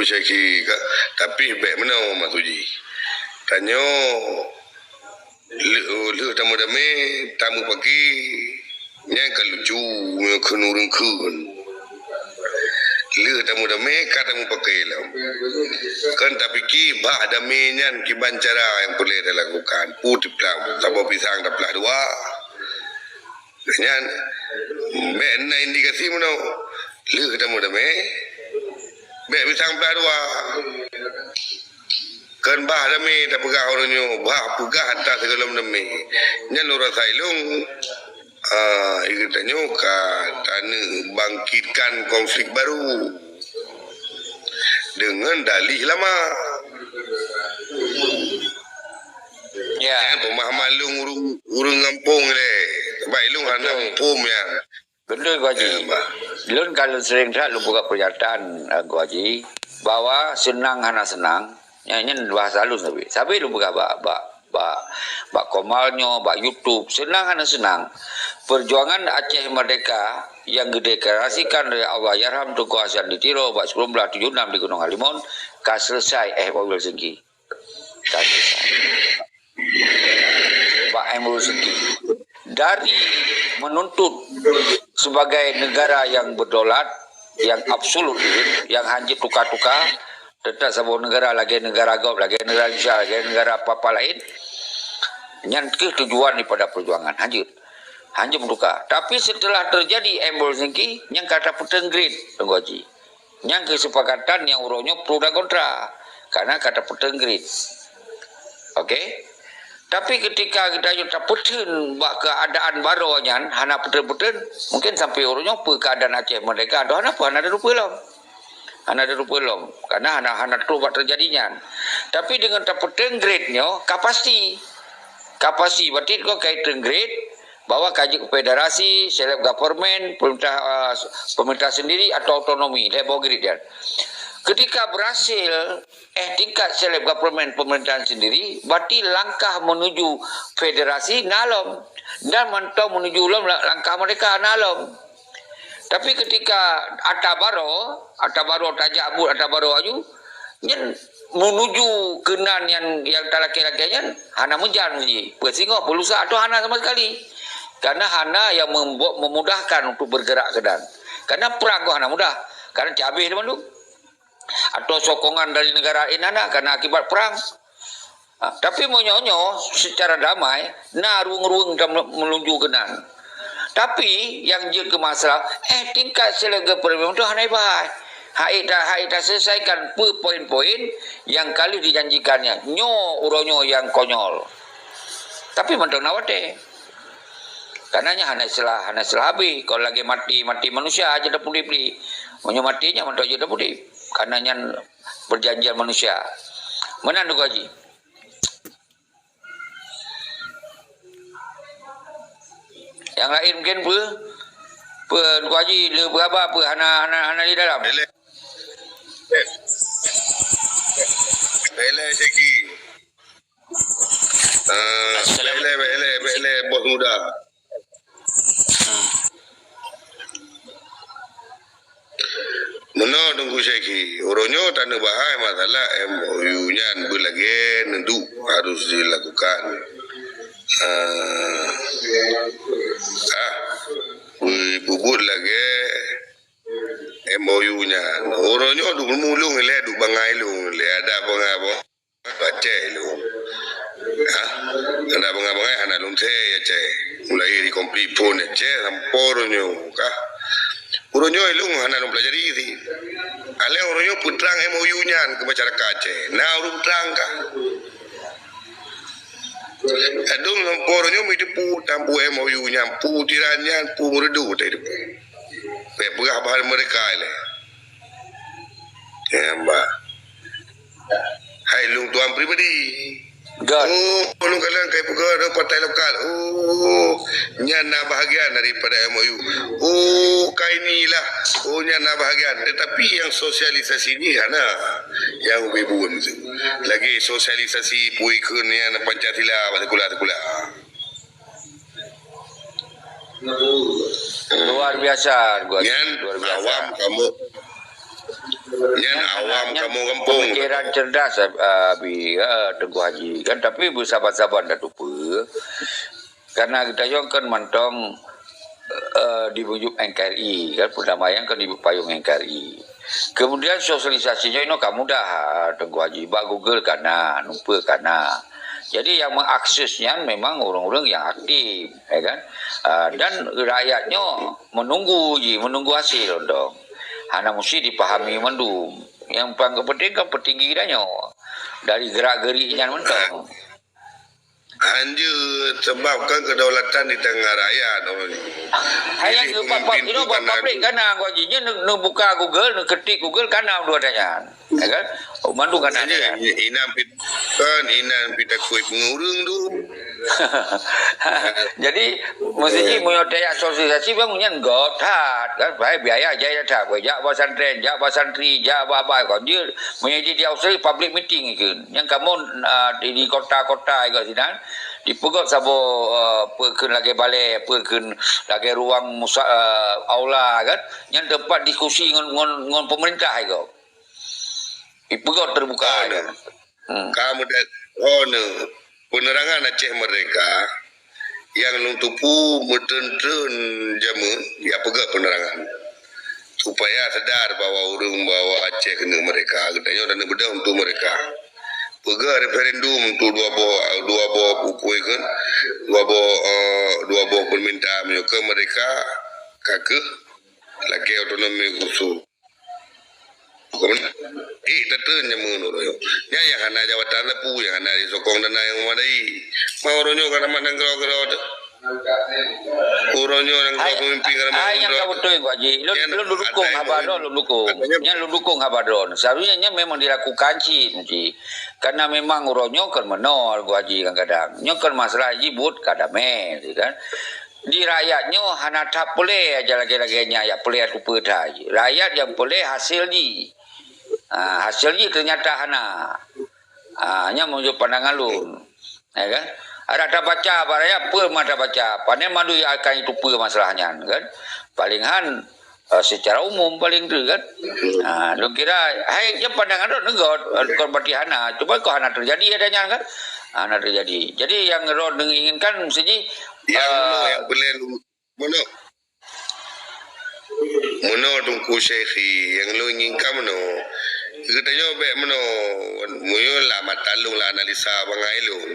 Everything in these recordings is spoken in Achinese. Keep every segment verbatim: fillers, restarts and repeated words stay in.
Syekhi ka, tapi bèk meunoe maksud jih. Tanyoe lheueh, lheueh tameudamé, tameupaki, nyan ka lucu, nyoe kheun ureueng kheun. Lheueh tameudamé, ka tameupaki lom. Kan tapike bah damé nyan kiban cara nyang peureulèe talakukan. Peue teuplah, saboh pisang taplah dua. Nyan, bèk na indikasi meunoe. Lheueh tameudamé, bèk pisang plah dua. Kon bah damé tapeugah uroe nyoe, bah peugah ata sigohlom damé. Nyan lôn rasa ilôn, ah, geutanyoe ka taneuk bangkitkan konflik baru deungon dalih lama. Ya. Eh, pemahaman lôn ureueng, ureueng gampông lé. Sebab ilôn hana muphom nyan. Betul, Guru Haji. Ya, bah. Lôn ka lôn sering that lôn buka pernyataan, eh, Guru Haji, bahwa seunang hana seunang, nyan, nyan bahasa halus tapi. Sabé lôn buka bak, bak, bak, bak komal nyoe, bak YouTube, seunang hana seunang. Perjuangan Aceh Merdeka yang dideklarasikan oleh Allahyarham Teungku Hasan di Tiro bak sikureueng blaih tujoh enam di Gunong Halimun ka selesai, eh, Pak Wilson Ki. Bak M Rusdi. Dari menuntut sebagai negara yang berdaulat, yang absolut, yang hanjeuet tuka-tuka, tetap saboh negara lagèe negara gob, lagèe negara Indonesia, lagèe negara apa-apa laén, nyan keuh tujuan daripada perjuangan, hanjeuet. Hanjeuet meutuka. Tapi setelah terjadi M Rusdi, nyan ka tapeuteun grade, Teungku Haji. Nyan keusepakatan nyang uroe nyoe pro dan kontra. Karena ka tapeuteun grade. Oke? Tapi ketika geutanyoe tapeuteun bak keuadaan baroe nyan, hana peuteun-peuteun, mungkin sampai uroe nyoe peue keuadaan Aceh Merdeka tu hana peue, hana teupeue lom. Hana teupeue lom. Karena hana, hana troh bak teujadi nyan. Tapi deungon tapeuteun grade nyoe, ka pasti. Ka pasti, berarti kon ka jiteun grade, bahwa ka jeuet federasi, self government, pemerintah, ah, pemerintah sendiri atau otonomi, lhèe boh grade nyan. Ketika berhasil, eh, tingkat self government pemerintahan sendiri, berarti langkah menuju federasi na lom. Dan mantong menuju lom la-, langkah merdeka na lom. Tapi ketika ata baroe, ata baroe tajak buet ata baroe aju, nyan menuju keunan nyang, nyang talakèe-lakèe nyan hana meujan jih. Peusingoh, peulusak atau hana sama sekali. Karena hana yang membuat, memudahkan untuk bergerak keunan. Karena perang kok hana mudah. Karena cabéh teuma tu. Atau sokongan dari negara laén hana karena akibat perang. Ha, tapi meunyoe nyoe secara damai, na rueng-rueng dan meluju keunan. Tapi nyang jeuet keu masalah, eh, tingkat self government tu hana ibahai. Hai ta, hai taselesaikan peue poin-poin nyang ka lheueh dijanjikan nyan. Nyoe uroe nyoe nyang konyol. Tapi mantong na watèe. Karena nyan hana istilah, hana istilah habéh. Kalau lagèe maté, maté manusia aja dah pudip-pudip. Meunyoe maté nyan mantong aja dah pudip. Karena nyan perjanjian manusia. Meunan Teungku Haji. Nyang laén mungkin peue? Peue Teungku Haji le beuraba peue hana, hana, hana di dalam? Bèk lé. Bèk lé Syekhi. Ah, bèk lé, bèk lé, bèk lé, bos muda. Meunoe Teungku Syekhi, uroe nyoe taneuk bahas masalah M O U nyan beulagèe neuduek harus dilakukan. Ah, ah, peubuet lagèe M O U nyan. Uroe nyoe duek meumulông lé, duek bangai lông lé, ada bangai boh. Aceh lôn. Ha? Hana bangai-bangai hana lôn thèe Aceh. Mulai di konflik phon Aceh sampoe uroe nyoe ka. Uroe nyoe lôn hana lôn pelajari si. Alah uroe nyoe peutrang M O U nyan keu masyarakat Aceh. Na ureueng peutrang ka. Ladôm sampoe uroe nyoe meuteupeue tampu M O U nyan, peue tiran nyan, peue meureudôk teuh. Bèk peugah bahasa mereka lé. Ya, bah. Hai lôn tuan pribadi. Got. Oh, lôn kalon kai peugah ada partai lokal. Oh, nyan na bahagian daripada M O U. Oh, kai inilah. Oh, nyan na bahagian. Tetapi yang sosialisasi ni hana. Yang ubé buôn tu. Lagi sosialisasi pui keun yang Pancasila, sekolah-sekolah. Luar biasa, luar, nyan luar biasa. Awam kamoe. Nyan awam kamoe gampông. Pemikiran cerdas, eh, Abi, eh, Teungku Haji, kan, tapi beusaban-saban dah tupeue. Karena geutanyoe kan mantong, eh, di bujuk N K R I, kan, perdamaian kan di payung N K R I. Kemudian sosialisasi nyoe inoe ka mudah, eh, Teungku Haji. Bak Google ka na, nupeue ka na. Jadi yang mengakses nyan memang ureuëng-ureuëng yang aktif, ya kan? Ah, dan rakyat nyoe menunggu ji, menunggu hasil dong. Hana mesti dipahami mandum. Yang paling penting kan petinggi dah nyoe. Dari gerak-gerik nyan mantong. Anjeuet, sebab kan kedaulatan di tangan rakyat orang ni. Hai, jadi yang pemimpin tu kan pablik ada. Kana gua ji, nyan nu, nu buka Google, nu ketik Google, kana dua tanya. Ya kan? Oh, mandum kana. Anjeuet, ya. Inan pit-, kan inan pita kui pengurung tu. Jadi, mesti ji meunyoe tajak sosialisasi bang nyan got that kan. Baik biaya jaya that. Jak pesantren, jak pesantren, jak apa-apa kon jeuet. Meunyoe di, di Australia public meeting ikeu. Nyang kamoe, ah, di, di kota-kota ikeu sinan, dipeugöt saboh, ah, peue kheun lagèe balè, peue kheun lagèe ruang musa-, ah, aula kan. Nyan teumpat diskusi ngon, ngon, ngon pemerintah ikeu. Dipeugöt terbuka ikeu. Hmm. Ka mudah, oh, ne, penerangan Aceh Merdeka. Nyang lôn tupu meutreun-treun jameun, ya peugah penerangan. Supaya sadar bahwa ureuëng bahwa Aceh keuneuk merdeka, geutanyoe dan beudôh untuk mereka. Peugah referendum untuk dua boh, dua boh pupui kan, dua boh, eh, dua boh permintaan meunyoe ke mereka ka keuh lakèe otonomi khusus. Eh, teutreun nyan meunurot nyoe. Nyan nyang hana jabatan sapeue, nyang hana disokong dana nyang memadai. Ma uroe nyoe ka na mat nanggroe-nanggroe teuh. Uroe nyoe nanggroe pemimpin ka na mat nanggroe. Ai nyang ka beutôi, Pak Haji. Lôn, lôn dukung haba droe, lôn dukung. Nyan lôn dukung haba droe. Seharusnya nyan memang dilakukan cit, mesti. Karena memang uroe nyoe kan meunoe, Pak Haji, kadang-kadang. Nyoe kan masalah jibeuet ka damé, kan. Di rakyat nyoe hana that peureulèe aja lagèe-lagèe nyan, jak peureulèe tupeue that. Rakyat nyang peureulèe hasil jih. Ha, hasil jih teunyata hana. Ha, nyan meunurot pandangan lôn. Ya kan? Adak tabaca bak rakyat, peue ma tabaca. Pane mandum akan jitupeue masalah nyan, kan? Paling han, eh, secara umum paling tu, kan? Ha, lôn kira, hai, nyan pandangan lôn neugöt, kon berarti hana. Cuma kok hana teujadi ada nyan, kan? Hana teujadi. Jadi, nyang lôn inginkan mesti jih, nyang, eh, nyang peureulèe Meunoe. Meunoe Teungku Syekhi, nyang lôn inginkan meunoe. Geutanyoe bèk meunoe, meunyoe lam mata lôn, lam analisa bangai lôn.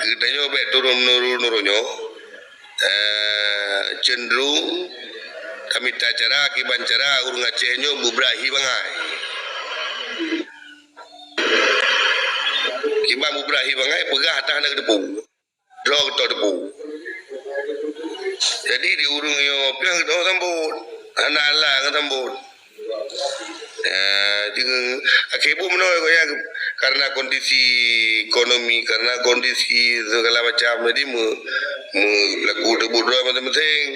Geutanyoe bèk turun-menurun uroe nyoe, eh, cenderung tamita cara, kiban cara ureuëng Aceh nyoe beubeurat hi bangai. Kiban beubeurat hi bangai, peugah hana geuteupeue. Droe geutok debu. Jadi di ureuëng nyoe piang geutok sambot. Hana Allah ngon sambot. Eh, akhé buet meunoe kok ya, karena kondisi ekonomi, karena kondisi segala macam, jadi me, me, laku debu droe maséng-maséng.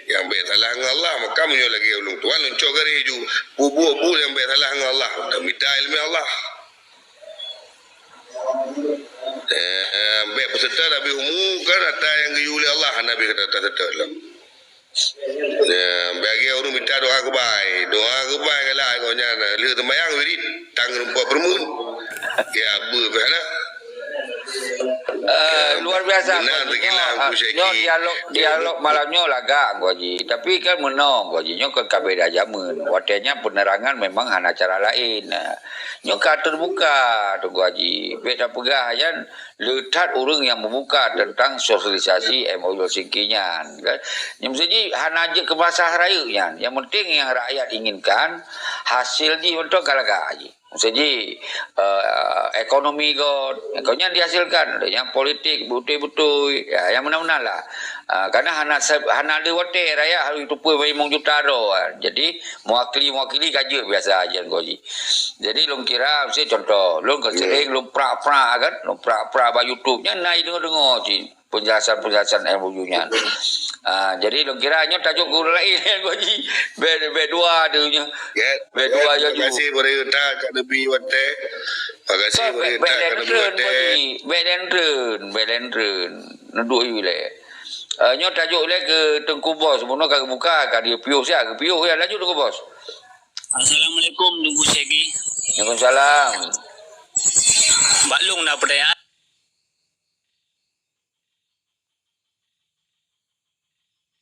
Nyang bèk salah ngon Allah, maka meunyoe lagèe ulôn tuan, lôn cok garéh ju. Buet-buet nyang bèk salah ngon Allah, dan mita ileumèe Allah. Eh, bèk peuseutôt Nabi umu kan ata nyang geuyue lé Allah, Nabi kata peuseutôt lom. Eh, bagi ureuëng mita doa keubai, doa keubai galak gobnyan, lheueh seumayang wirid, tang rumpok peureumeun. Ya, beu pih hana. Eh, luar biasa, Gua Ji. Nyoe, ah, nyoe dialog, dialog malam nyoe lagak, Gua Ji. Tapi kan meunoe, Gua Ji. Nyoe kan ka beda jameun. Watèe nyan penerangan memang hana cara laén. Nah, nyoe ka terbuka, Teungku Haji. Bèk tapeugah nyan le that ureuëng nyang membuka tentang sosialisasi M O U Helsinki nyan, kan. Nyang meusti jih hana jeuet keu masalah rayeuk nyan. Nyang penting nyang rakyat inginkan, hasil jih mantong ka lagak jih. Meusti jih, eh, ekonomi göt, ekonomi nyan dihasilkan, nyang politik beutôi-beutôi, ya, nyang meunan-meunan lah. Ah, karena hana se-, hana lé watèe rakyat harôh jitupeue limong juta droe, kan. Jadi, mewakili-mewakili ka jeuet biasa aja Gua Ji. Jadi, lôn kira, miseue contoh, lôn ka sering lôn prak-prak kan, lôn prak-prak bak YouTube nyan na deungoe-deungoe cit penjelasan-penjelasan M O U nyan. Ah, jadi lôn kira nyoe tajok guru laén Gua Ji. Bèk, bèk dua tu nyoe. Ya, bèk dua ya, terima kasih pemerintah kat lebih watèe. Terima kasih pemerintah kat lebih watèe. Bèk lentren, bèk lentren. Neuduek yue lé. Ah, nyoe tajok lé keu Teungku Bos, bunoe ka geubuka, ka dipiôh siat, geupiôh ya, laju Teungku Bos. Assalamualaikum, Teungku Syeki. Waalaikumsalam. Bak lôn na peutanyaan.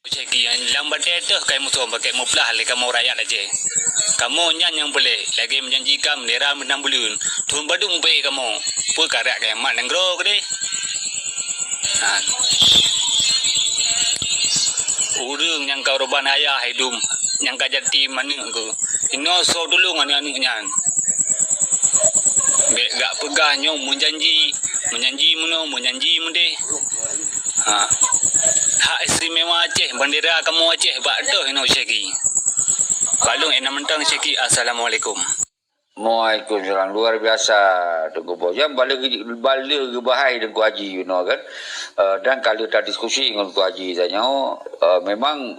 Syeki, lam batée teuh kai musoh pakai muplah lé kamoe rakyat Aceh. Kamoe nyan nyang peuléh, lagée meujanjikan bendera meunan buleuen. Thon padum bée kamoe, peue karak kiamat nanggroe keudeh. Ha. Ureuëng nyang ka uroban ayah idum, nyang ka jati maneuek keu, inoe soe tulông aneuëk-aneuëk nyan. Bék gak peugah nyoe meujanji, meujanji meunoe, meujanji meudeh. Ha. Hak istimewa Aceh, bendera kamoe Aceh bak teuh inoe Syeki. Bak lôn inoe mantong Syeki. Assalamualaikum. Waalaikumsalam. Luar biasa, Teungku Bos. Yang bala, bala geubahai Teungku Haji, you know, kan. Eh, dan kalau tadiskusi ngon Teungku Haji tanyoe, eh, memang,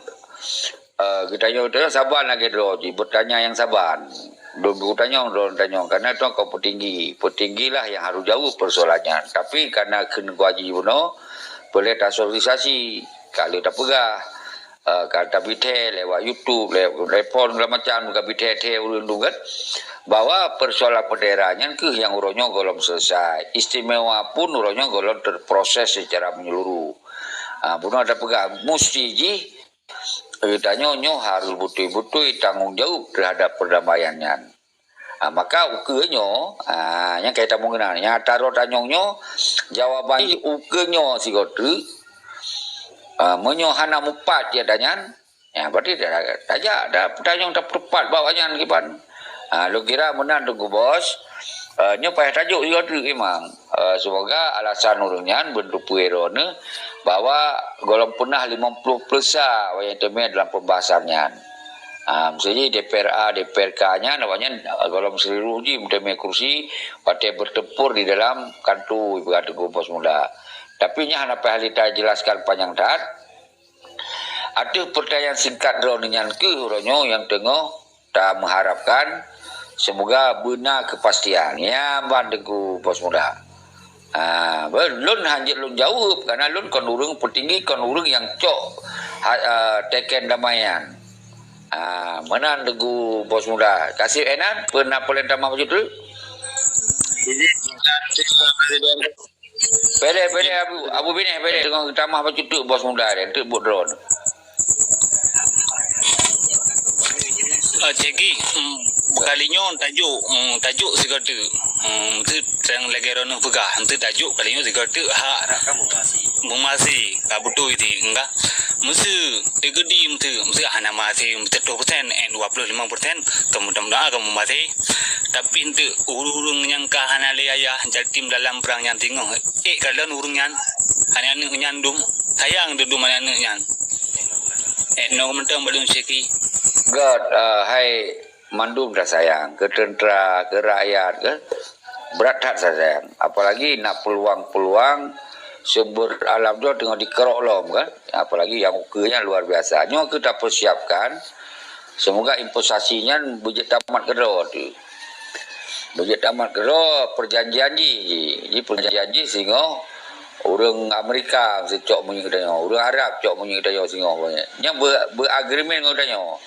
eh, geutanyoe, geutanyoe saban lagée droe jih, bertanya yang saban. Dulu tanyoe, dulu tanyoe. Karena itu kau petinggi. Petinggilah yang harus jawab persoalannya. Tapi karena kheun Teungku Haji bunoe, boleh tasosialisasi. Kalau tapeugah, eh, ka tabithée lewat YouTube, lewat telepon, segala macam, ka bithée-thée ureuëng tu kan, bahwa persoalan bendera nyan keuh nyang uroe nyoe gohlom selesai. Istimewa pun uroe nyoe gohlom terproses secara menyeluruh. Ah, bunoe tapeugah, musti jih, eh, tanyoe nyoe harus beutôi-beutôi tanggung jawab terhadap perdamaian nyan. Ha, maka ukeue nyoe, ha, nyang ka tamong keunan, nyang ata rot anyong nyoe, jawaban ukeue nyoe sigoe teuk, ha, meunyoe hana mupat jih ata nyan, ya, berarti ta-, tajak dah peutanyong tapeupat bak awak nyan kiban. Ha, lôn kira meunan Teungku Bos, ha, nyoe payah tajok sigoe teuk memang. Eh, semoga alasan ureuëng nyan beuntupeue droeneuh bahwa gohlom peunah limong ploh pleusa awaknyan teumé dalam pembahasan nyan. Ah, miseujih D P R A, D P R K nyan awaknyan, eh, gohlom seuluruh jih meuteumé kursi watée bertempur di dalam kanto ibarat Teungku Bos Muda. Tapi nyan hana payah lé tajeulaskan panyang that. Ateueh peurtanyaan singkat droeneuh nyan keuh uroe nyoe nyang teungoh tameuharapkan, semoga beuna keupastian. Nyan ban Teungku Bos Muda. Ah, be-, lôn hanjeuet lôn jaweueb, karena lôn kon ureuëng peutinggi, kon ureuëng nyang cok ha-, ah, teken damai nyan. Ah, meunan Teungku Bos Muda. Kasih Enan, pernah poleh tamah bacut tu? Izin, Presiden. Pede, pede, Abu, Abu Bineh, pede. Teungoh tamah bacut teuk Bos Muda dia, teuk buet drone. Ah, Cegi, hmm, kali nyoe tajuk, hmm, tajuk sigoe teuk. Hmm, tu sang lagée droeneuh peugah, tu tajuk kali nyoe sigoe teuk hak meumaséh, ka beutôi ti, enggak. Meuseu, teugedi meuseu, meuseu hana maséh, meuseu toh persen, eh, dua puluh lima persen, teuma-teuma doa ka meumaséh. Tapi enteuk ureuëng nyang ka hana lé ayah, jatim dalam prang nyan teungoh ék kalon ureuëng nyan, aneuëk-aneuëk nyan dum, sayang dum aneuëk-aneuëk nyan. Eh, nyoe mantong balum siki. Göt, eh, hai mandum tasayang, keu teuntra, keu rakyat, keu brat that tasayang. Apalagi na peuluang-peuluang sumber alam droe teungoh dikeurok lom kan. Apalagi nyang ukeue nyan luar biasa. Nyoe keuh tapeusiapkan, semoga investasi nyan beujeuet tamat keudroe teuh. Beujeuet tamat keudroe, perjanjian jih, jih, jih perjanjian jih singoh ureuëng Amerika meucok minyeuk geutanyoe, ureuëng Arab cok minyeuk geutanyoe singoh. Nyan beu-, beuagremen ngon geutanyoe.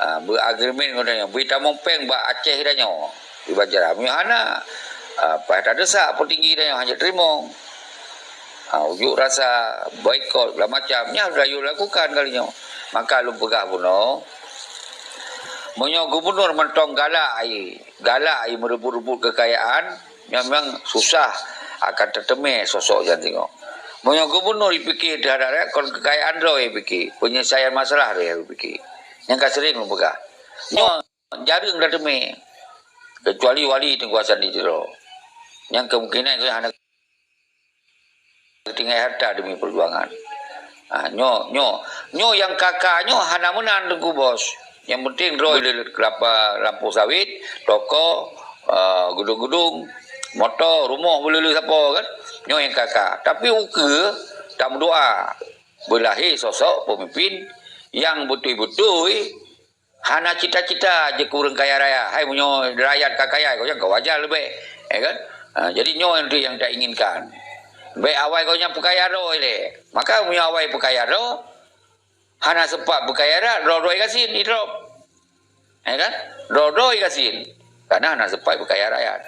Ah, beuagremen ngon geutanyoe. Bri tamong péng bak Aceh geutanyoe. Di Banjarmasin hana. Ah, payah tadeusak peutinggi geutanyoe hana teurimong. Ha, ujuk rasa boikot segala macam, nyan harus lakukan kali nyoe. Maka lôn peugah bunoe, meunyoe gubunur mantong galak ai, galak ai meureubot-reubot keukayaan, memang susah akan teuteumé sosok nyan singoh. Meunyoe gubunur jipike teuhadap rakyat, kon keukayaan droe jipike, penyelesaian masalah droe jipike. Nyang ka sering lôn peugah. Nyoe jareueng tateumé, keucuali wali Teungku Hasan di Tiro. Nyang kemungkinan hana tinggai harta demi perjuangan. Ha, nyoe, nyoe, nyoe nyang ka-ka nyoe hana meunan Teungku Bos. Nyang penting droe lé kelapa lampôh sawit, toko, ah, gedung-gedung, moto, rumoh beuleuleue sapo kan. Nyoe nyang ka-ka. Tapi ukeue tameudoa beulahé sosok peumimpin nyang beutôi-beutôi hana cita-cita jeuet keu ureuëng kaya raya. Hai meunyoe rakyat ka kaya, kok nyan ka wajar leubeh, ya kan? Ha, jadi nyoe nyang, nyang tainginkan. Bék awai kok nyan peukaya droe lé. Maka meunyoe awai peukaya droe, hana sempat peukaya dah, droe-droe gasien idrop. Ya kan? Droe-droe gasien. Karena hana sempat beukaya rakyat.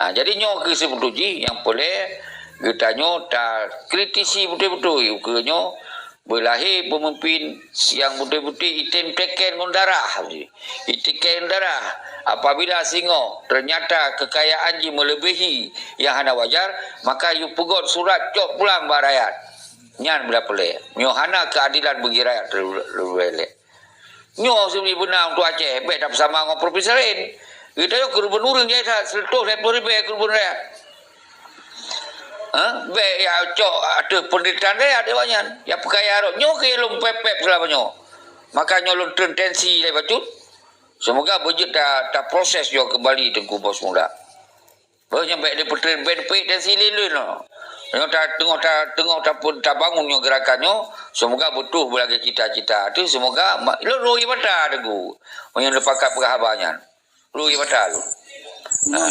Ha, jadi nyoe keuh seubeutôi jih nyang peureulée geutanyoe takritisi beutôi-beutôi ukeue nyoe beulahé peumimpin nyang beutôi-beutôi item teken ngon darah. Iteken darah, apabila singoh ternyata kekayaan jih melebihi yang hana wajar, maka yue peugöt surat cok pulang bak rakyat. Nyan bila peureulée. Nyoe hana keadilan bagi rakyat leubeh lé. Nyoe seubeuna beuna untuk Aceh, bék tapeusama ngon provinsi laén. Geutanyoe keureubeuen ureuëng jai that, seratus lima puluh ribu keureubeuen rakyat. Ha? Bék ya cok ateueh penderitaan rakyat awaknyan. Ya peukaya rot. Nyoe keuh lôn pep-pep seulama nyoe. Maka nyoe lôn treun tensi lé bacut. Semoga beujeuet ta, ta proses jih kembali Teungku Bos Muda. Beuh nyang bék dipeutreun benefit dan silih lôn nyoe. Nyoe ta, teungoh ta, teungoh ta pun tabangun nyoe gerakan nyoe, semoga beutôi beulagée cita-cita tu, semoga ma-, lôn rui mata Teungku. Meunyoe lôn pakat peugah haba nyan. Rui mata lôn. Ha.